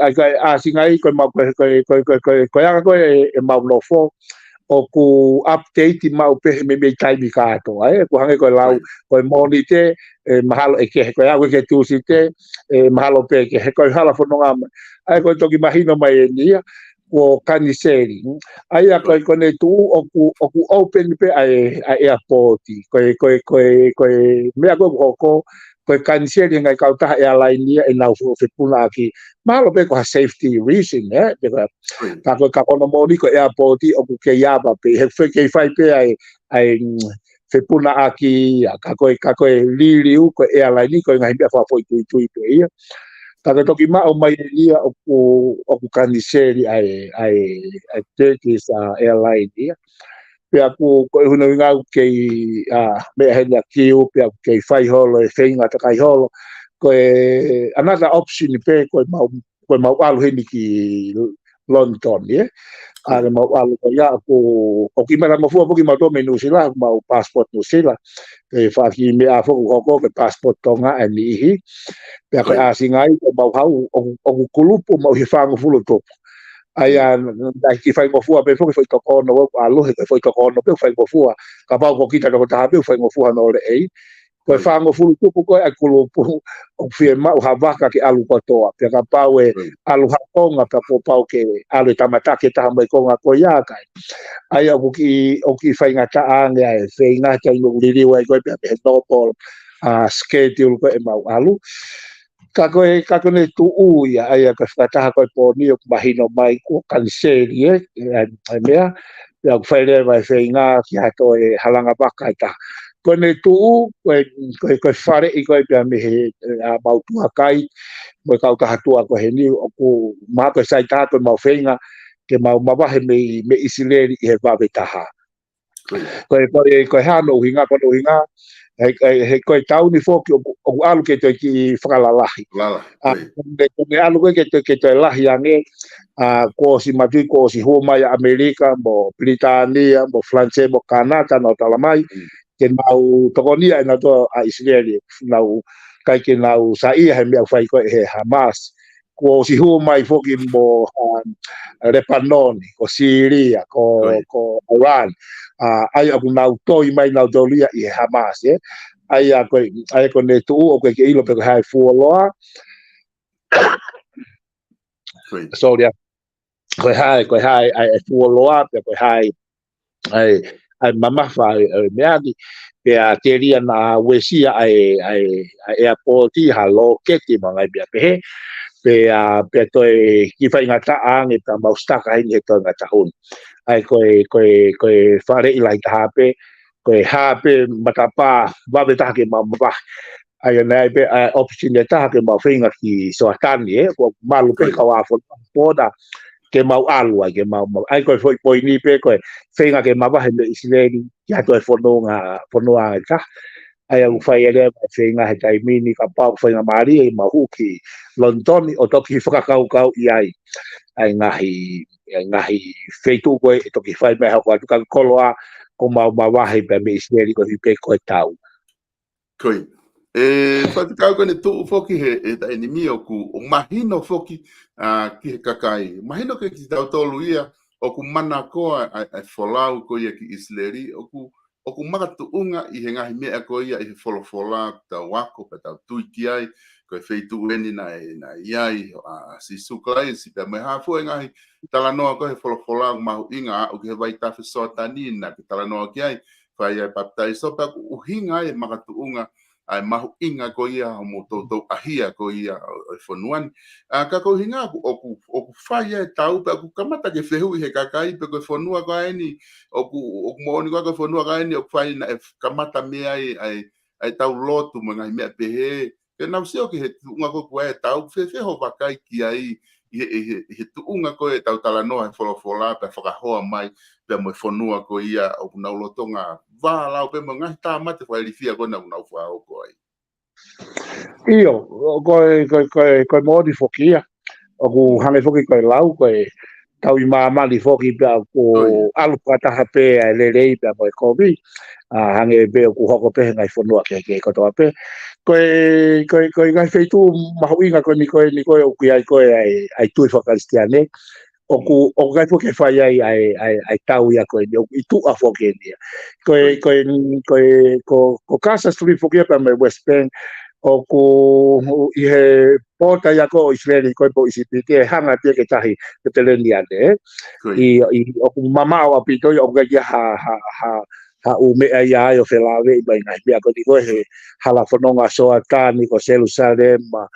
ʻa ia ko e, ʻa, singa ai, ko e mau, ko e, ko e, ko e, ko e, ko e, ko e anga ko ē ʻe, ʻemau nofo, ʻoku update maʻu pē he meimei taimi kātoa, ē? Ko e hangē ko e lau, ko ia. Ko e Mōnite, ē, mahalo ʻe kehe, ko e aʻu ki he Tūsite, ē, mahalo pē ʻe kehe, ko e hala fononga mai. ʻA ia ko e toki mahino mai eni ia, kuo kaniseli. ʻA ia ko e, ko ʻene tuʻu ʻoku, ʻoku open pē ʻa e, ʻa e airport. Ko e, ko e, ko e, ko e meʻa ko ē ʻoku hoko, ko e kaniseli e ngaahi kautaha airline ia ʻenau fe-, fepunaʻaki. Mahalo pē ko ha safety reason, ē? Pe ko e, ko ia. Ka ko e, ka ko hono moʻoni ko e airport ʻoku kei ava pē, he fe-, kei fai pē ʻa e, ʻa e, mm, fepunaʻaki, ʻa, ka ko e, ka ko e liliu, ko e airline, ko e ngaahi meʻa fakafoʻituitui pē ia. Ka ko e toki maʻu mai eni ia ʻoku, ʻoku kaniseli ʻa e, ʻa e, ʻa e Turkish, ʻa, Airline ia. Pea ʻoku, ko e ʻuhinga ʻoku kei, ʻa, meʻa heni ʻa kiu, pea ʻoku kei fai holo, e feinga takai holo. Ko e another option pē, ko e mau, ko e mau ʻalu heni ki London, ē. ʻA ē mau ʻalu ko ia ʻoku, ʻoku kiʻi mata mo fua foki mau tō mei Nuʻusila, mau passport Nuʻusila. Pea faʻa kiʻi meʻa foki ʻoku hoko ko e passport Tonga ʻa e niʻihi. Pea ko e ʻasinga ai, ko mau haʻu, ʻoku, ʻoku kulupu mau ʻi he fāngofulu tupu. ʻA ia, naʻe kiʻi faingofua pē foki foʻi toko ono ʻoku ʻalu, he ko e foʻi toko ono pē ʻoku faingofua. Kapau ko kita toko taha pē ʻoku faingofua hono leʻei. Ko e fāngofulu tupu ko ē ʻa e kulupu, ʻoku fiemaʻu ha vaka ke ʻalu kotoa. Pea kapau ʻe ʻalu ha konga pea kuo pau ke ʻalu e tama taki ʻe taha mo e konga ko ia kae. ʻA ia ʻoku kiʻi, ʻoku kiʻi faingataʻa ange ʻa e feinga he taimi ʻoku liliu ai ko ē pea mei he Noble, ʻa, schedule ko ē ʻe mau ʻalu. Ka ko e, ka ko ʻene tuʻu ia, ʻa ia ko e fakataha ko ē pō ni ʻoku mahino mai kuo kaniseli, ē, ʻa e, ʻa e meʻa, pea ʻoku fai leva e feinga ki ha toe halanga vaka ʻe taha. Ko ʻene tuʻu, ko e, ko e, ko e faleʻi ko ē pea mei he, ʻa, mau tuʻa kai, mo e kautaha tuʻa ko ē heni, ʻoku mahalo ko e sai taha ko ē mau feinga, ke mau mavahe mei, mei ʻIsileli ʻi he vave taha. Ko e, ko e, ko e hā hono ʻuhinga, ko hono ʻuhinga, he, he, he ko e taʻu ni foki ʻoku, ʻoku ʻalu ke toe kiʻi fakalalahi. ʻA, ko ʻene, ko ʻene ʻalu ko ē ke toe, ke toe lahi ange, ʻa, kuo ʻosi matui, kuo ʻosi hū mai ʻa ʻAmelika, mo Pilitānia, mo Falanisē, mo Kānata, nau tala mai, ke nau tokonia ʻe nautolu ʻa ʻIsileli, nau ʻikai ke nau saiʻia he meʻa ʻoku fai ko ē he Hamas. Kuo ʻosi hū mai foki mo, um, Lepanoni, ko Sīlia, ko, ko Iran. ʻA, ʻa ia ʻoku nau toi mai nautolu ia ʻi he Hamas, ē. ʻA ia ko e, ʻa ia ko ʻene tuʻu ʻoku ʻikai ke ʻilo pe ko e hā e fuoloa. Sorry, ʻa. Ko e hā e, ko e hā e, ʻa e fuoloa, pea ko e hā e ʻa e, ʻa e mamafa ʻa e, ʻa e meʻa ni, pea telia naʻa uesia ʻa e, ʻa e, ʻa e airport ʻi ha lōketi mo e ngaahi meʻa pehē, pea, pea toe kiʻi faingataʻa ange pea mau stuck ai ʻi he toenga taʻu ni. ʻA ia ko e, ko e, ko e faleʻi lahi taha pē, ko e hā pē matapā vave taha ke mau mavahe. ʻA ia naʻe ʻi ai pē, ʻa, option ʻe taha ke mau feinga ki Soatani, ē, ʻoku malu pē kau ʻa fo-, foda, ke mau ʻalu ai, ke mau, mau. ʻA ia ko e foʻi poini pē, ko e feinga ke mavahe mei ʻIsileli, ki ha toe fononga, fonua ʻe taha. ʻA ia ʻoku fai ʻe leva e feinga he taimi ni kapau ʻoku faingamālie, mau hū ki London, ʻo toki fakakaukauʻi ai. ʻA e ngaahi, ʻa e ngaahi feituʻu ko ē, ʻe toki fai mai hoko atu ka koloa, ko mau mavahe pē mei ʻIsileli ko e hā pē ko e taʻu. Ko ia. ʻE, faifekau ko ʻene tuʻu foki he, he taimi ni ʻoku, ʻoku mahino foki, ʻa, ki he kakai. Mahino ke kitautolu ia, ʻoku manakoa ʻa, ʻa e folau ko ia ki ʻIsileli, ʻoku, ʻoku makatuʻunga ʻi he ngaahi meʻa ko ia ʻi he folofola, tau ako, pea tau tui ki ai, ko e feituʻu eni naʻe, naʻe ʻi ai, ʻa, ʻa Sīsū Kalaisi, pea mo e hā fua e ngaahi talanoa ko ē he folofola, ʻoku mahuʻinga, ʻa, ʻoku ʻi he vaitafe Soatani, naʻa ke talanoa ki ai, fai ai papitaiso, pea ʻoku ʻuhinga ai e makatuʻunga, ʻa e mahuʻinga ko ia hoʻomou toutou ʻahia ko ia ʻo, ʻo e fonua ni. ʻA, ka ko e ʻuhinga ʻoku, ʻoku, ʻoku fai ai e taʻu, pea ʻoku kamata ke fehuʻi he kakai, pe ko e fonua ko eni, ʻoku, ʻoku moʻoni ko ē ko e fonua ko eni, ʻoku fai naʻe kamata mei ai, ʻa e, ʻa e tau lotu mo e ngaahi meʻa pehē, ke nau sio ki he tuʻunga ko ē ʻoku ʻi ai e taʻu, fēfē hoʻo vakai ki ai, ʻi he, ʻi he, ʻi he tuʻunga ko ē ʻetau talanoa he folofola, pea fakahoa mai, pea mo e fonua ko ia ʻoku nau lolotonga vālau pē mo e ngaahi tāmate fakailifia ko ena ʻoku nau fakahoko ai. ʻIo, ko e, ko e, ko e, ko e moʻoni foki ia. ʻOku hangē foki ko e lau, ko e tau ʻi māmani foki pea ʻoku ʻalu fakataha pē ʻa e lelei pea mo e kovi. ʻA, hangē pē ʻoku hoko pē he ngaahi fonua kehekehe kotoa pē. Ko e, ko e, ko e ngaahi feituʻu mahuʻinga ko eni ko eni ko ē ʻoku ʻi ai ko ē ʻa e, ʻa e tui fakakalisitiane. ʻOku, ʻoku ʻikai foki ke fai ai ʻa e, ʻa e, ʻa e tau ia ko eni, ʻoku ʻi tuʻa foki eni ia. Ko e, ko e, ko e, ko, ko Gaza Strip foki ia pea mo e West Bank, ʻoku ʻi he pota ia ko ē ʻo ʻIsileli ko ē mo ʻIsipite, ʻe hanga pē ia ki he tahi Mediterranean, ē. ʻI, ʻi, ʻoku mamaʻo ʻaupito ia, ʻoku ʻikai ha, ha, ha, ha ʻū meʻa ia ai ʻo felāveʻi mai ngaahi meʻa ko eni ko ē he hala fononga Soatani, ko Selusalema,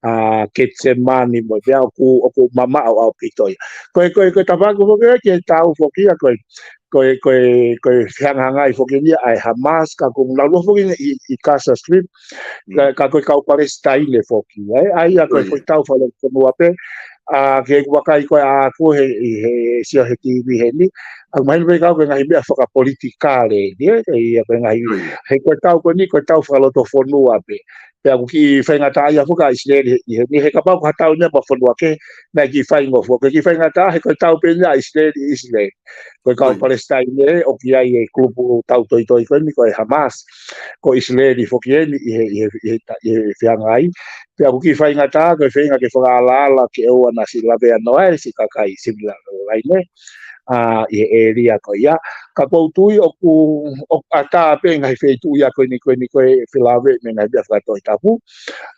ʻa, Ketisemani mo e meʻa ʻoku, ʻoku mamaʻo ʻaupito ia. Ko e, ko e, ko e tafaʻaki foki ia ki he taʻu foki ia, ko e, ko e, ko e, ko e fehangahangai foki eni ia ʻa e Hamas, ka ʻoku nau ʻalu foki eni ʻi, ʻi Gaza Strip, ka, ka ko e kau Palesitaine foki, ē, ʻa ia ko e foʻi tau fakalotofonua pē, ʻa, ke u vakai ko ē ʻaʻaku he, ʻi he sio he T V heni, ʻoku mahino pē kiate au ko e ngaahi meʻa fakapolitikale eni, ē, ʻa ia ko e ngaahi, he ko e tau ko eni, ko e tau fakalotofonua pē. Pea ʻoku kiʻi faingataʻaʻia foki ʻa ʻIsileli ʻi he, ʻi he kapau ko ha tau ʻeni ia mei ha fonua kehe, naʻe kiʻi faingofua. Ko e kiʻi faingataʻa he ko e tau pē ʻeni ia ʻa ʻIsileli ʻi ʻIsileli. Ko e kau Palesitaine ʻoku ʻi ai e kulupu tau toitoi ko ʻeni ko e Hamas. Ko ʻIsileli foki ʻeni ʻi he, ʻi he, ʻi he, ʻi he feangai. Pea ʻoku kiʻi faingataʻa ko e feinga ke fakaalaala ke ʻoua naʻa siʻi lavea noa e siʻi kakai siviliani ʻa, ʻi he ʻēlia ko ia. Ka ʻoku ou tui ʻoku, ʻoku ʻatā pē ngaahi feituʻu ia ko ʻeni, ko ʻeni ko e felāveʻi mei he ngaahi meʻa fakatohitapu,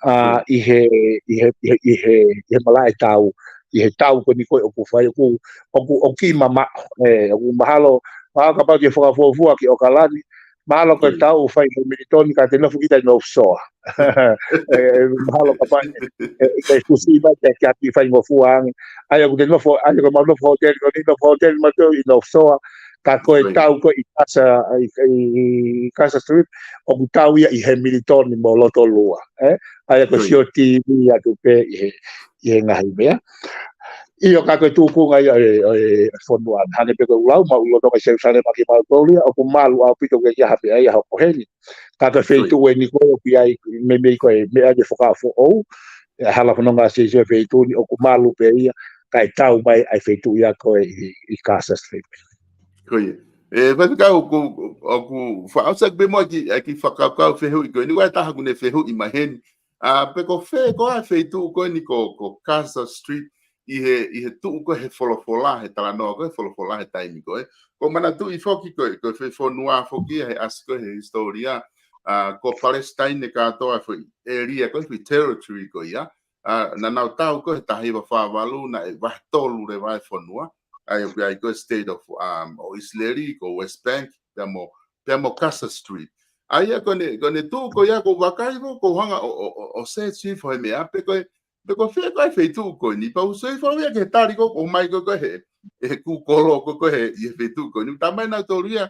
ʻa, ʻi he, ʻi he, ʻi he, ʻi he, ʻi he malaʻe tau, ʻi he tau ko ʻeni ko ē ʻoku fai, ʻoku, ʻoku, ʻoku kiʻi mamaʻo, ʻe, ʻoku mahalo, mahalo kapau ke fakafuofua ki ʻOkalani, mahalo ko e tau fai he Militoni ka te nofo kita ʻi North Shore. ʻE, mahalo kapau ʻe, ʻe, ʻe fusi mai ke, ke ʻapi faingofua ange. ʻA ia ʻoku te nofo, ʻa ia ko ʻemau nofo hōteli, ko ʻeni nofo hōteli mautolu ʻi North Shore, ka ko e tau ko ē ʻi Gaza, ʻi, ʻi, ʻi Gaza Strip, ʻoku tau ia ʻi he Militoni mo Lotolua, ʻe? ʻA ia ko e sio TV atu pē ʻi he, ʻi he ngaahi meʻa. ʻIo ka ko e tuʻunga ia ʻo e, ʻo e fonua. Hangē pē ko ʻeku lau, mau ʻi lotolotonga ʻi Selusalema kimautolu ia, ʻoku malu ʻaupito ke ʻi ai ha meʻa ia hoko heni. Ka ko e feituʻu ʻeni ko ē ʻoku ʻi ai, meimei ko e meʻa ke fakafoʻou, ʻe hala fononga ʻa Sīsū he feituʻu ni ʻoku malu pē ia, kae tau mai ʻa e feituʻu ia ko ē ʻi, ʻi Gaza Strip. Ko ia. ʻE, Faifekau, ʻoku, ʻoku faʻausa pē mo e kiʻi, ʻa e kiʻi fakakaukau fehuʻi ko ʻeni, ʻoku ʻi ai e taha ʻoku ne fehuʻi mai heni. ʻA, pe ko fē koā e feituʻu ko ʻeni ko, ko Gaza Strip ʻi he, ʻi he tuʻu ko ē he folofola, he talanoa ko ē he folofola he taimi ko ē. ʻOku ou manatuʻi foki ko e, ko e foʻi fonua foki ia he ʻasi ko ē he hisitōlia, ʻa, ko Palesitaine kātoa foʻi ʻēlia ko ē, foʻi territory ko ia. ʻA, naʻa nau tau ko ē he taha hiva fā valu naʻe vahe tolu leva e fonua. ʻA ia ʻoku ʻi ai ko e State of, um, ʻo ʻIsileli, ko West Bank, pea mo, pea mo Gaza Strip. ʻA ia ko ʻene, ko ʻene tuʻu ko ia ʻoku ou vakai foki ʻoku ou hanga ʻo, ʻo, ʻo, ʻo search hifo he meʻa, pe ko e, pe ko fē koā e feituʻu ko ʻeni, pea u search hifo ia ke tali ko ē ʻoku ʻomai ko ē ko ē he, he Google ko ē ko ē he, ʻi he feituʻu ko ʻeni. Talamai ʻe nautolu ia,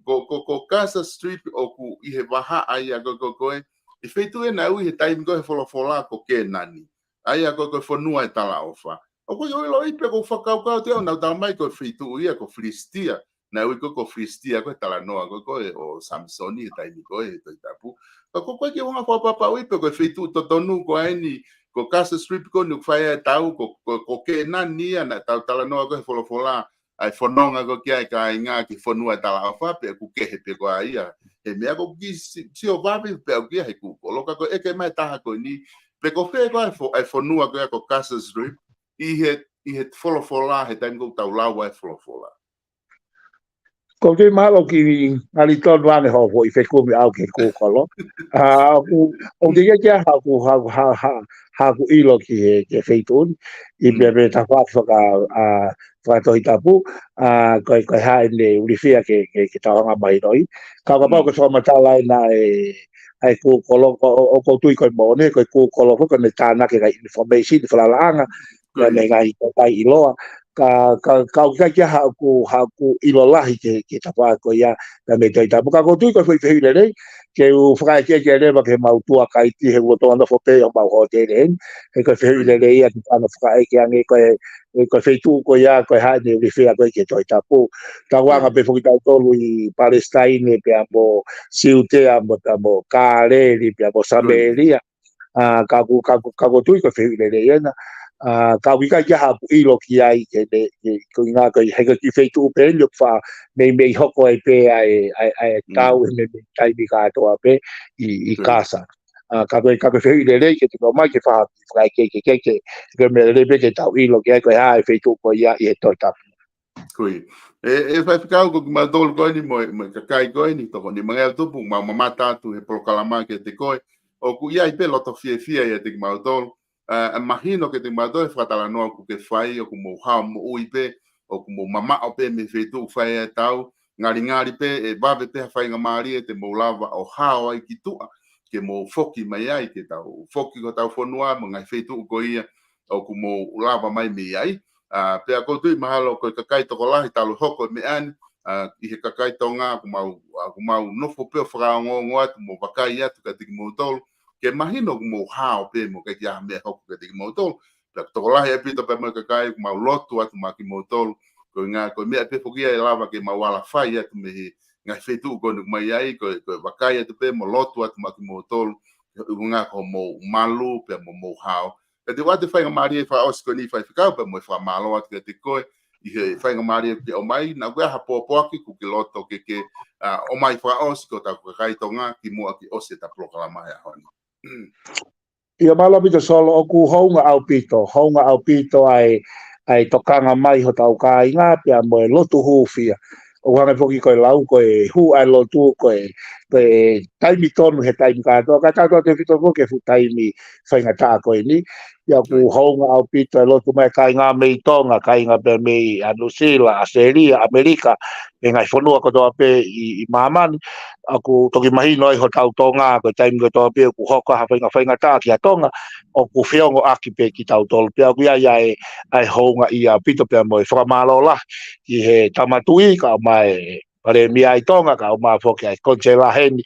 ko, ko, ko Gaza Strip ʻoku ʻi he vahaʻa ia ko ē ko ē ko ē, ʻi he feituʻu ia naʻe ui he taimi ko ē he folofola ko Kēnani. ʻA ia ko ē ko e fonua ʻo e talaʻofa. ʻOku ou ʻiloʻi pē ʻoku ou fakakaukau atu ia ʻoku nau talamai ko e feituʻu ia ko Filisitia. Naʻe ui ko ē ko Filisitia ko ē he talanoa ko ē ko ē ʻo Samisoni he taimi ko ē he Tohi Tapu. Ka ʻoku ou kiʻi hanga ʻo fakapapauʻi pē ko e feituʻu totonu ko ʻeni, ko Gaza Strip ko ʻeni ʻoku fai ai e tau, ko, ko, ko Kēnani ia naʻa tau talanoa ko ē he folofola, ʻa e fononga ko ē ki ai e kāinga ki he fonua ʻo e talaʻofa pe ʻoku kehe pē koā ia. He meʻa ʻoku ou kiʻi si-, sio vave pē au ki ai he Google, ka ko e ʻeke mai e taha ko ʻeni, pe ko fē koā e fo-, e fonua ko ia ko Gaza Strip, ʻi he, ʻi he folofola, he taimi ʻoku tau lau ai e folofola. ʻOku ou tui mahalo ʻoku kiʻi ngali tonu ange hoʻo foʻi fekumi ʻaʻau ki he Google. ʻA, ʻoku, ʻoku teʻeki ke ʻi ai haʻaku, haʻaku, ha, ha, haʻaku ʻilo ki he, ki he feituʻu ni, ʻi he meʻa, meʻa tafaʻaki faka, ʻa, fakatohitapu, ʻa, ko e, ko e hā ʻene ulifia ke, ke, ke tau hanga ʻo mahinoʻi. Ka ʻo kapau ko e fakamatala ʻena ʻa e, ʻa e Google, ʻo, ʻo, ʻoku ou tui ko e moʻoni, ko e Google, ko ʻene tānaki e ngaahi information, falalaʻanga, ko e ngaahi, ngaahi kakai ʻiloa. Ka, ka, ka ʻoku ʻikai ke ʻi ai haʻaku, haʻaku ʻilo lahi ki he, ki he tafaʻaki ko ia, pea mo e Tohi Tapu. Ka ʻoku ou tui ko e foʻi fehuʻi lelei, ke u fakaʻekeʻeke leva ki heʻemau tour guide ʻi he lotolotonga nofo pē ʻi homau hōtele ʻeni. He ko e fehuʻi lelei ia ke fai ha fakaʻeke ange ko e, ko e feituʻu ko ia, ko e hā ʻene ulifia ko ē ki he Tohi Tapu. Tau anga pē foki tautolu ʻi Palesitaine, pea mo Siutea, mo, pea mo Kāleli, pea mo Samēlia. ʻA, ka ʻoku, ka ʻoku, ka ʻoku ou tui ko e fehuʻi lelei ʻena. ʻA, ka ʻoku ʻikai ke ʻi ai haʻaku ʻilo ki ai, ke ne, ke, ko e ʻuhinga ko e, he ko e kiʻi feituʻu pē ʻeni ʻoku faʻa meimei hoko ai pē ʻa e, ʻa e, ʻa e tau he meimei taimi kātoa pē ʻi, ʻi Gaza. ʻA, ka ko e, ka ko e fehuʻi lelei ke tuku mai ke fai ha kiʻi fakaʻekeʻeke, ke, ke, ke, ke meʻa lelei pē ke tau ʻilo ki ai ko e hā e feituʻu ko ia ʻi he Tohi Tapu. Ko ia. ʻE, ʻe Faifekau, ko kimautolu ko ʻeni mo, mo e kakai ko ʻeni, tokoni mo e ngaahi tupu, mau mamata atu he polokalama kiate koe. ʻOku ʻi ai pē loto fiefia ʻiate kimautolu. ʻA, ʻa mahino kiate kimautolu e fakatalanoa ʻoku ke fai, ʻoku mou hao moʻui pē, ʻoku mou mamaʻo pē mei he feituʻu ʻoku fai ai e tau, ngalingali pē, ʻe vave pē ha faingamālie te mou lava ʻo hao ai ki tuʻa, ke mou foki mai ai, ke tau foki ki hotau fonua, mo e ngaahi feituʻu ko ia, ʻoku mou lava mai mei ai. ʻA, pea ʻoku ou tui mahalo ko e kakai tokolahi talu hoko e meʻa ni, ʻa, ʻi he kakai Tonga, ʻoku mau, ʻa, ʻoku mau nofo pē ʻo fakaongoongo atu, mo vakai atu kiate kimoutolu, ke mahino ʻoku mou hao pē mo ʻikai ke ʻi ai ha meʻa hoko kiate kimoutolu. Pea tokolahi ʻaupito pē mo e kakai, ʻoku mau lotu atu maʻa kimoutolu, ko e ʻuhinga, ko e meʻa pē foki ia ʻe lava ke mau ala fai atu mei he ngaahi feituʻu ko ʻeni ʻoku mou ʻi ai, ko e, ko e vakai atu pē mo lotu atu maʻa kimoutolu, ʻuhinga ko hoʻomou malu pea mo hoʻomou hao. Pea te u ʻoatu e faingamālie fakaʻosi ko eni Faifekau pea mo e fakamālō atu kiate koe ʻi he faingamālie kuo ke ʻomai, naʻa ʻoku ʻi ai ha pōpoaki ʻoku ke loto ke ke, ʻa, ʻomai fakaʻosi ki hotau kakai Tonga kimuʻa ke ʻosi ʻetau polokalama he ʻaho ni. ʻIo, mālō ʻaupito Solo, ʻoku hounga ʻaupito, hounga ʻaupito ʻa e, ʻa e tokanga mai hotau kāinga pea mo e lotu hūfia. ʻOku hangē foki ko e lau, ko e hū ʻa e lotu, ko e, ko e taimi tonu he taimi kātoa, kae tautautefito foki e fuʻu taimi faingataʻa ko eni. Pea ʻoku hounga ʻaupito e lotu mai e kāinga mei Tonga, kāinga pea mei, ʻa, Nuʻusila, ʻAositelēlia, ʻAmelika, mei he ngaahi fonua kotoa pē ʻi, ʻi māmani. ʻOku toki mahino ai hotau Tonga, ko e taimi kotoa pē ʻoku hoko ha fainga-, faingataʻa ki ha Tonga, ʻoku feongoʻaki pē kitautolu. Pea ʻoku ʻi ai ʻa e, ʻa e houngaʻia ʻaupito pea mo e fakamālō lahi ki he Tama Tuʻi, kae ʻumaʻā e Palēmia ʻi Tonga, kae ʻumaʻā foki ʻa e Konisela heni,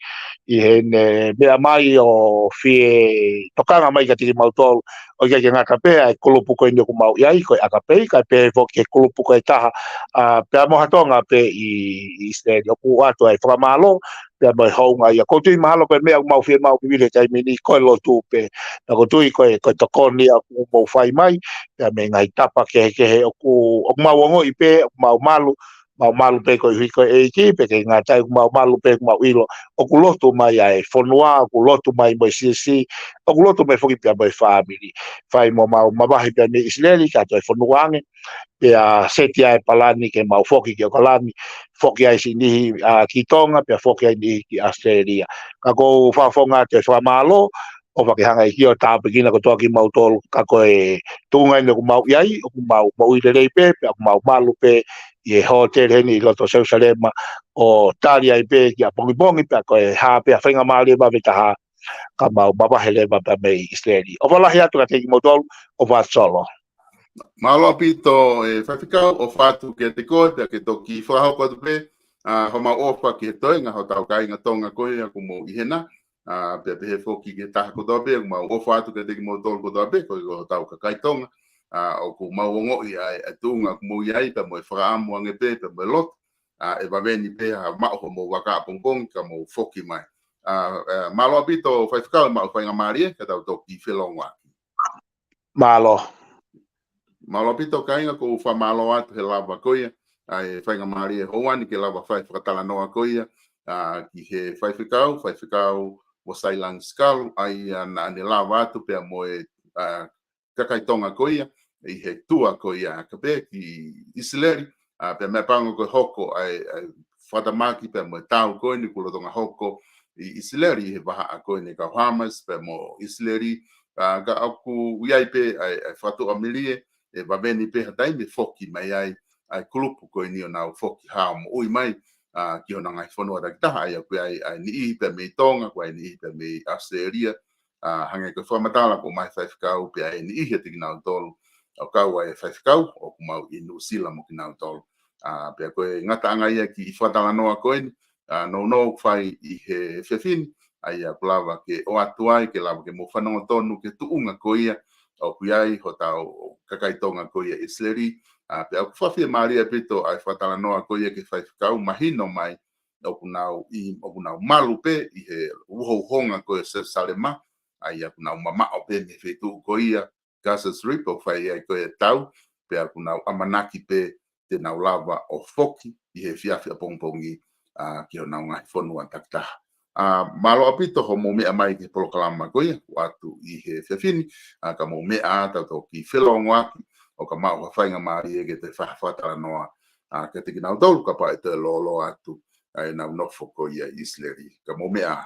ʻi heʻene meʻa mai ʻo fie tokanga mai kiate kimautolu, ʻo ʻikai ke ngata pē ʻa e kulupu ko eni ʻoku mau ʻi ai, ko e ʻAkapei, kae pehē foki ki he kulupu ko ē ʻe taha, ʻa, pea mo ha Tonga pē ʻi, ʻi ʻIsileli. ʻOku ʻoatu ʻa e fakamālō pea mo e houngaʻia. ʻOku ou tui mahalo ko e meʻa ʻoku mau fiemaʻu vivili he taimi ni ko e lotu pē. Pea ʻoku ou tui ko e, ko e tokoni ia ʻoku mou fai mai, pea mei he ngaahi tapa kehekehe ʻoku, ʻoku mau ongoʻi pē, ʻoku mau malu, mau malu pē koeʻuhi ko e ʻEiki, pea ʻikai ngata ai, ʻoku mau malu pē ʻoku mau ʻilo ʻoku lotu mai ʻa e fonua, ʻoku lotu mai mo e siasi, ʻoku lotu mai foki pea mo e fāmili. Fai mo mau mavahe pea mei ʻIsileli, kae toe fonua ange, pea seti ʻa e palani ke mau foki ki ʻOkalani, foki ai siʻi niʻihi, ʻa, ki Tonga, pea foki ai niʻihi ki ʻAositelēlia. Ka ʻoku ou fakafofonga atu e fakamālō, ʻofa ke hanga ʻe he ʻEiki ʻo tāpuekina kotoa kimautolu, ka ko e tuʻunga eni ʻoku mau ʻi ai, ʻoku mau moʻui lelei pē, pea ʻoku mau malu pē ʻi he hōtele heni ʻi loto Selusalema, ʻo tali ai pē ki ʻapongipongi, pea ko e hā pē ha faingamālie vave taha, ka mau mavahe leva pea mei ʻIsileli. ʻOfa lahi atu kiate kimoutolu, ʻofa atu Solo. Mālō ʻaupito, ē, Faifekau, ʻofa atu kiate koe, pea ke toki fakahoko atu pē, ʻa, homau ʻofa ki he toenga hotau kāinga Tonga ko ia ʻoku mou ʻi hena, ʻa, pea pehē foki ki he taha kotoa pē, ʻoku mau ʻofa atu kiate kimoutolu kotoa pē, ko, ko hotau kakai Tonga, ʻa, ʻoku mau ongoʻi ʻa e, ʻa e tuʻunga ʻoku mou ʻi ai, pea mo e fakaʻamu ange pē, pea mo e lotu, ʻa, ʻe vave ni pē ha maʻu homou vaka ʻapongipongi ka mou foki mai. ʻA, ē, mālō ʻaupito, Faifekau, ʻemau faingamālie, ka tau toki felongoaki. Mālō. Mālō ʻaupito kāinga, ʻoku ou fakamālō atu he lava ko ia ʻa e faingamālie houa ni ke lava fai fakatalanoa ko ia, ʻa, ki he Faifekau, Faifekau Vosailangi Sikalu, ʻa ia naʻa ne lava atu pea mo e, ʻa, kakai Tonga ko ia, ʻi he tua ko ia ʻa ʻAkapei ki ʻIsileli, ʻa, pea meʻapango ko e hoko ʻa e, ʻa e fakatamaki pea mo e tau ko eni ʻoku lolotonga hoko ʻi ʻIsileli ʻi he vahaʻa ko eni ʻa e kau Hamas pea mo ʻIsileli, ʻa, ka ʻoku ʻi ai pē ʻa e, ʻa e fakatuʻamelie, ʻe vave ni pē ha taimi ʻe foki mai ai ʻa e kulupu ko eni ʻo nau foki hao moʻui mai, ʻa, ki honau ngaahi fonua takitaha, ʻa ia ʻoku ʻi ai ʻa e niʻihi pea mei Tonga, ʻoku ʻi ai e niʻihi pea mei ʻAositelēlia, ʻa, hangē ko e fakamatala ko ē mei he Faifekau pea ʻi ai e niʻihi ʻiate kinautolu, ʻo kau ai e Faifekau, ʻoku mau ʻi Nuʻusila mo kinautolu. ʻA, pea ko e ngataʻanga ia e kiʻi fakatalanoa ko eni, ʻa, nounou ʻoku fai ʻi he efiafi ni, ʻa ia ʻoku lava ke ʻoatu ai, ke lava ke mou fanongo tonu ki he tuʻunga ko ia ʻoku ʻi ai hotau kakai Tonga ko ia ʻi ʻIsileli, ʻa, pea ʻoku fakafiemālie ʻaupito ʻa e fakatalanoa ko ia ki he Faifekau, mahino mai ʻoku nau ʻi, ʻoku nau malu pē ʻi he uhouhonga ko ia ʻo Selusalema, ʻa ia ʻoku nau mamaʻo pē mei he feituʻu ko ia, Gaza Strip, ʻoku fai ai ko ia e tau, pea ʻoku nau ʻamanaki pē te nau lava ʻo foki ʻi he efiafi ʻapongipongi, ʻa, ki honau ngaahi fonua takitaha. ʻA, mālō ʻaupito hoʻomou meʻa mai ki he polokalama ko ia, ʻoatu ʻi he efiafi ni, ʻa, ka mou meʻa ā tau toki felongoaki, ʻo ka maʻu ha faingamālie ke toe fai ha fakatalanoa, ʻa, kiate kinautolu, kapau ʻe toe lōloa atu ʻa ʻenau nofo ko ia ʻi ʻIsileli. Ka mou meʻa ā.